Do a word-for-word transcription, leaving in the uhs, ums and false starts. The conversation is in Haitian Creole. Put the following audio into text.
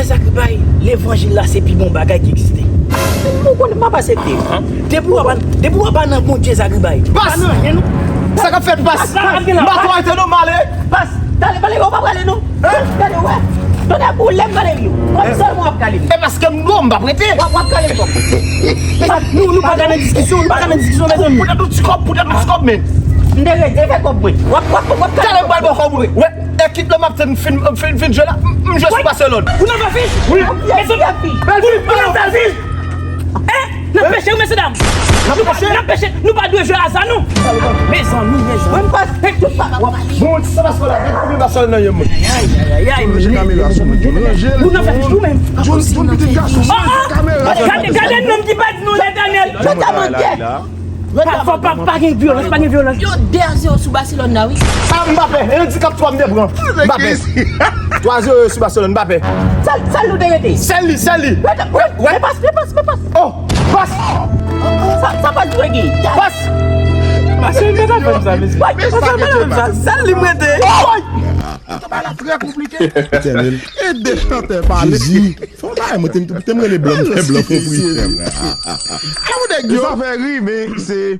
Sakrifay, levanjil la se pi bon bagay ki egziste. Ou konnen m ap aksepte. Depi w ap, depi w ap nan Bondye, sakrifay. Pas! Pa nan anyen, non. Sa k ap fèt, pas? Pas, sa ap gen la. M pa twò rete non, m ale. Pas, tale, pale, ou pa prale, non. Gade, wè. Tonnè pou lè m pale, yo. Mwen sèlman w ap kale m. E paske m gwo, m p ap rete. W ap, w ap kale m kòb. Pas, nou, nou pa ka nan diskisyon, nou pa ka nan diskisyon, mezanmi. Poutèt ou ti kòb, poutèt ou ti kòb, men. M te rete fè kòb mwen. W ap, w ap, w ap kale m kòb. Talè m pral ba w kòb ou. Wè, ekip la m ap tann fin, fin, fin jwe la, m, m jwe sou Barcelone. Ou nan fè fich? Wi. Mezanmi, ou, ou nan fè fich? Eh, n ap peche, wi, mesye dam. N ap peche? N ap peche, nou pa dwe jwe aza, non. Mezanmi, mezanmi. Mwen m pa fè tout sa. Bon, ti sa paske la, gade konbyen Barcelone nan ye mwen. Ay, ay, ay, ay, mezanmi. Ou nan fè fich ou menm. Jun, Jun, pitit gason, kamera. Gade, gade nonm ki pa di non, Letènèl. Mwen ta manke. Pa, pa, pa, pa gen vyolans, pa gen vyolans. Yo de a zewo sou Barcelone la, wi. Ah, Mbappé, e andikap twa m te pran. Mbappé. Twa zewo sou Barcelone, Mbappé. Sèl, sèl nou te rete. Sèl li, sèl li. Wè, wè, wè. Pas, pas, pas, pas. Oh, pas. Sa, sa pa dwe gen. Pas. Pas, se mwen ta fè sa, mesye. Wè, pas, sa pa fè sa. Sèl li m rete. Wè. Sa pa la trè konplike. Etènèl. E de chantè pale. Jezi. Fò bagay, mwen te, te m rele blan, m fè blan konpri. Sa ou nèg yo? Sa fè ri, men se